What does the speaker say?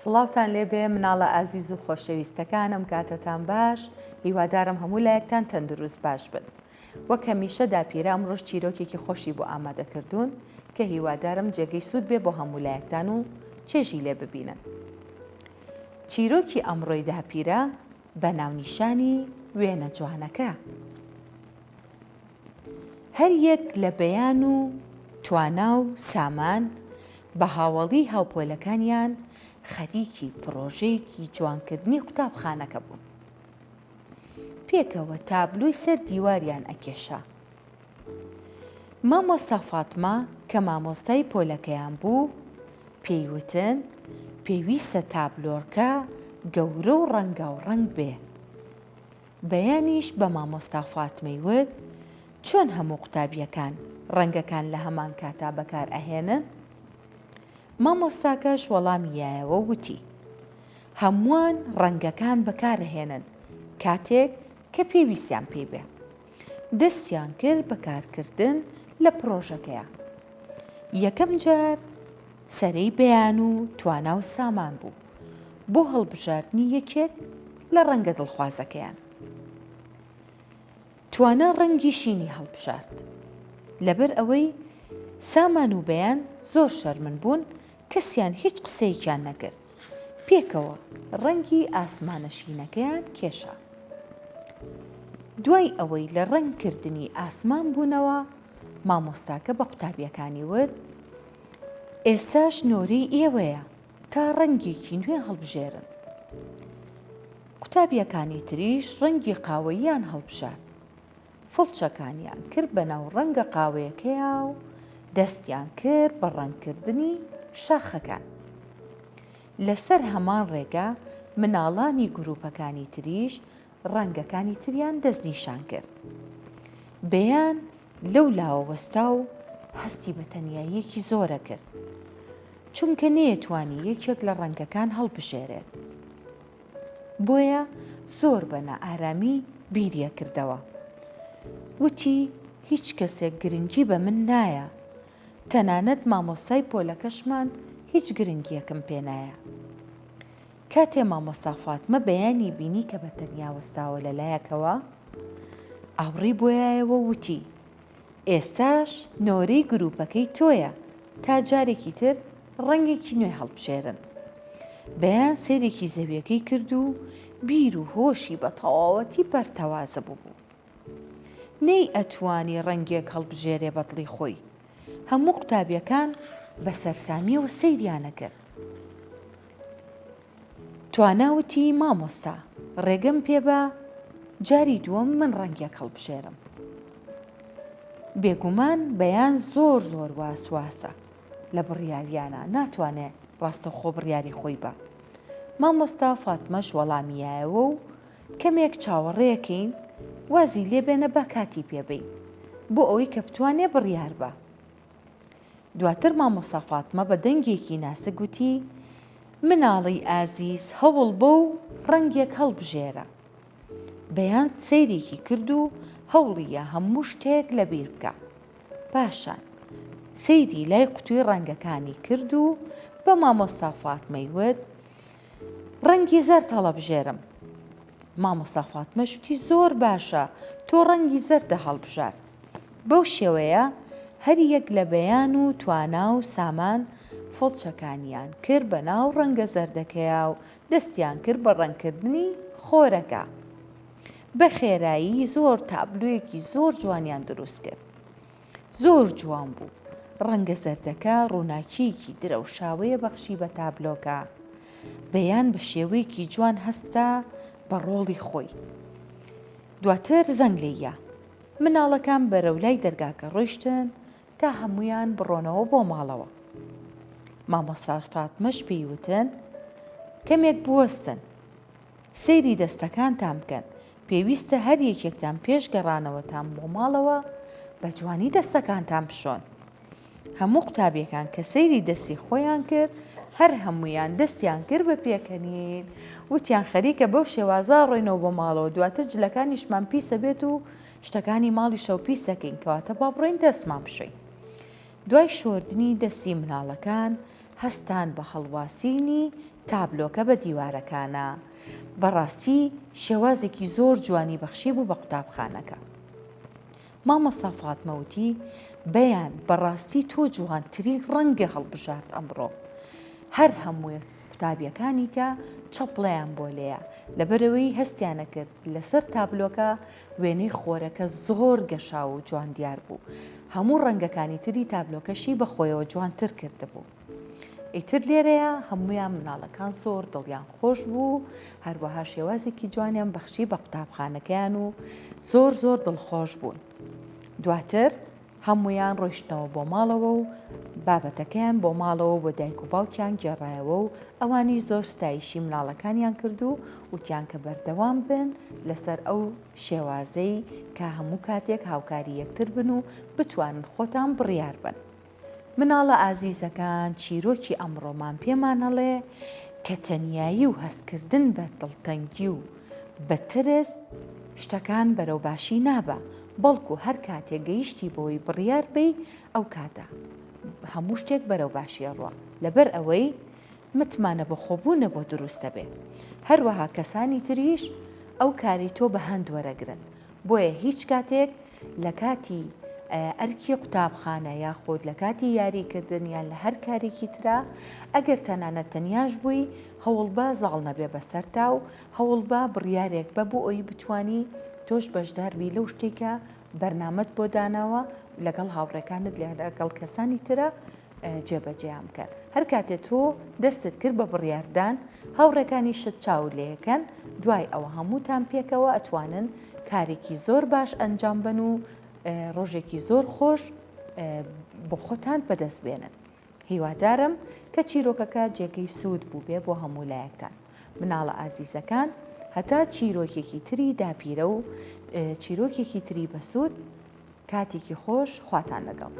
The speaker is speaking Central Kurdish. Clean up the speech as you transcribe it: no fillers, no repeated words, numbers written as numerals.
سڵاوتان لێبێ مناڵە ئازیز و خۆشەویستەکانم کاتتان باش هیوادارم هەموو لایەکتان تەندروست باش بن وەک هەمیشە داپیرە ئەمڕۆش چیرۆکێکی خۆشی بۆ ئامادە کردوون کە هیوادارم جێگەی سوود بێ بۆ هەموو لایەکتان و چێژی لێ ببینن چیرۆکی ئەمڕۆی داپیرە بە ناونیشانی وێنە جوانەکە. هەر یەک لە بەیان و توانا و سامان بە هاوەڵی هاوپۆلەکانیان خەریکی پڕۆژەیەکی جوانکردنی قوتابخانەکە بوون. پێکەوە تابلۆی سەر دیواریان ئەکێشا. مامۆستا فاتمە کە مامۆستای پۆلەکەیان بوو پێی وتن پێویستە تابلۆرکە گەورە و ڕەنگاوڕەنگ بێ. بەیانیش بە مامۆستا فاتمەی وت، چۆن هەموو قوتابییەکان ڕەنگەکان لە هەمان کاتا بەکار ئەهێنن؟ مامۆستاکەش وەڵامی یایەوە و وتی، هەمووان ڕەنگەکان بەکارئەهێنن کاتێک کە پێویستیان پێی بێ. دەستیان کرد بە کارکردن لە پڕۆژەکەیا. یەکەم جار سەرەی بەیان و توانا و سامان بوو بۆ هەڵبژاردنی یەکێک لە ڕەنگە دڵخوازەکەیان. توانا ڕەنگی شینی هەڵبژارد. لەبەر ئەوەی سامان و بەیان زۆر شەرمن بوون کەسیان هیچ قسەیەکیان نەکرد. پێکەوە ڕەنگی ئاسمانە شینەکەیان کێشا. دوای ئەوەی لە ڕەنگ کردنی ئاسمان بوونەوە، مامۆستاکە بە قوتابیەکانی وت، ئێستاش نۆرەی ئێوەیە تا ڕەنگێکی نوێ هەڵبژێرن. قوتابیەکانی تریش ڕەنگی قاوەییان هەڵبژارد. فڵچەکانیان کرد بە ناو ڕەنگە قاوەیەکەیا و دەستیان کرد بە ڕەنگکردنی شاخەکان. لەسەر هەمان ڕێگا مناڵانی گروپەکانی تریش ڕەنگەکانی تریان دەستنیشان کرد. بەیان لەو لاوە وەستا و هەستی بە تەنیاییەکی زۆرە کرد. چونکە نەیەتوانی یەکێک لە ڕەنگەکان هەڵبژێرێت. بۆیە زۆر بە نائارامی بیریەکردەوە. وتی هیچ کەسێک گرنگی بە من نایە. تەنانەت مامۆستای پۆلەکەشمان هیچ گرنگیەکم پێ نایە. کاتێ مامۆستا فاتمە بەیانی بینی کە بە تەنیا وەستاوە لە لایەکەوە، ئاوڕی بۆ یایەوە و وتی، ئێستاش نۆرەی گرووپەکەی تۆیە تا جارێکی تر ڕەنگێکی نوێ هەڵبژێرن. بەیان سەیرێکی زەویەکەی کرد و بیر و هۆشی بە تەواوەتی پەرتەوازە بووبوو. نەیئەتوانی ڕەنگێک هەڵبژێرێ بە دڵی خۆی. هەموو قوتابیەکان بە سەرسامیەوە سەیریان ئەکرد. توانا وتی مامۆستا ڕێگەم پێ بە جاری دووەم من ڕەنگێک هەڵبژێرم. بێگومان بەیان زۆر زۆر واسواسە لە بڕیاریانە ناتوانێ ڕاستەوخۆ بڕیاری خۆی بە. مامۆستا فاتمەش وەڵامی یایەوە و کەمێک چاوەڕێکەین وازی لێ بێنە با کاتی پێ بەین بۆ ئەوەی کە بتوانێ بڕیار بە. دواتر مامۆستا فاتمە بە دەنگێکی ناسک وتی، مناڵی ئازیز هەوڵ بە و ڕەنگێک هەڵبژێرە. بەیان سەیرێکی کرد و هەوڵی یا هەموو شتێک لە بیر بکا. پاشان سەیری لای قوتوی ڕەنگەکانی کرد و بە مامۆستا فاتمەی وت، ڕەنگی زەرد هەڵەبژێرم. مامۆستا فاتمەش وتی زۆر باشە تۆ ڕەنگی زەردە هەڵبژارد. بەو شێوەیە هەریەک لە بەیان و توانا و سامان فڵچەکانیان کرد بە ناو ڕەنگە زەردەکەیا و دەستیان کرد بە ڕەنگکردنی خۆرەکە. بە خێرایی زۆر تابلۆیەکی زۆر جوانیان دروست کرد. زۆر جوان بوو. ڕەنگە زەردەکە ڕووناکییەکی درەوشاوەیە بەخشی بە تابلۆکە. بەیان بە شێوەیەکی جوان هەستا بە ڕۆڵی خۆی. دواتر زەنگ لێی یا. مناڵەکان بەرەو لای دەرگاکە ڕۆیشتن تا هەموویان بڕۆنەوە بۆ ماڵەوە. مامۆستا فاتمەش پێی وتن، کەمێک بوەستن. سەیری دەستەکانتان بکەن، پێویستە هەر یەکێکتان پێش گەڕانەوەتان بۆ ماڵەوە بە جوانی دەستەکانتان بشۆن. هەموو قوتابیەکان کە سەیری دەستی خۆیان کرد هەر هەموویان دەستیان کرد بە پێکەنین وتیان خەریکە بەو شێوازە ڕۆینەوە بۆ ماڵەوە دواتر جلەکانیشمان پیسە بێت و شتەکانی ماڵیشەوە پیسەکەین کەواتە با بڕۆین دەستمان بشۆین. دوای شۆردنی دەستی مناڵەکان هەستان بە هەڵواسینی. تابلۆکە بە دیوارەکانا. بەڕاستی شێوازێکی زۆر جوانی بەخشیبوو بە قوتابخانەکە. مامۆستا فاتمە وتی، بەیان بەڕاستی تۆ جوانترین ڕەنگە هەڵبژارد ئەمڕۆ. هەر هەمووی قوتابیەکانی کە چەپڵەیان بۆ لێیا، لەبەرئەوەی هەستیانەکرد لەسەر تابلۆکە وێنەی خۆرەکە زۆر گەشاو و جوان دیار بوو، هەموو ڕەنگەکانی تری تابلۆکەشی بە خۆیەوە جوانتر کردبوو. ئیتر لێرەیا هەموویان مناڵەکان زۆر دڵیان خۆش بوو، هەروەها شێوازێکی جوانیان بەخشی بە قوتابخانەکەیان و زۆر زۆر دڵخۆش بوون. دواتر هەموویان ڕۆیشتنەوە بۆ ماڵەوە و بابەتەکەیان بۆ ماڵەوە بۆ دایک و باوکیان گێڕایەوە و ئەوانیش زۆر ستایشی مناڵەکانیان کرد و وتیان کە بەردەوام بن لەسەر ئەو شێوازەی کە هەموو کاتێک هاوکاری یەکتر بن و بتوانن خۆتان بڕیار بەن. مناڵە ئازیزەکان چیرۆکی ئەمڕۆمان پێمان ئەڵێ کە تەنیایی و هەستکردن بە دڵتەنگی و بە ترس شتەکان بەرەو باشی نابا بەڵکو هەر کاتێک گەیشتی بەوەی بڕیار بەی ئەو کاتە هەموو شتێک بەرەو باشی ئەڕوا لەبەر ئەوەی متمانە بەخۆبوونە بۆ دروست دەبێ هەروەها کەسانی تریش ئەو کاری تۆ بە هەند وەرەگرن بۆیە هیچ کاتێک لە کاتی ئەرکی قوتابخانە یاخود لە کاتی یاریکردن یان لە هەر کارێکی ترا ئەگەر تەنانەت تەنیاش بووی هەوڵبە زاڵ نەبێ بەسەرتا و هەوڵبە بڕیارێک بە بۆ ئەوی بتانی تۆش بەشداربی لەو شتێک کە بەرنامەت بۆ داناوە لەگەڵ هاوڕێکانت لەگەڵ کەسانی ترە جێبەجێیان بکەن. هەر کاتێ تۆ دەستت کرد بە بڕیاردان، هاوڕێکانیشت چاوت لێیەکەن، دوای ئەوە هەمووتان پێکەوە ئەتوانن کارێکی زۆر باش ئەنجام بەن و ڕۆژێکی زۆر خۆش بۆ خۆتان بەدەست بێنن. هیوادارم کە چیرۆکەکە جێگەی سوود بووبێ بۆ هەموو لایەکتان. مناڵە ئازیزەکان هەتا چیرۆکێکی تری داپیرە و چیرۆکێکی تری بەسوود کاتێکی خۆش خواتان لەگەڵ.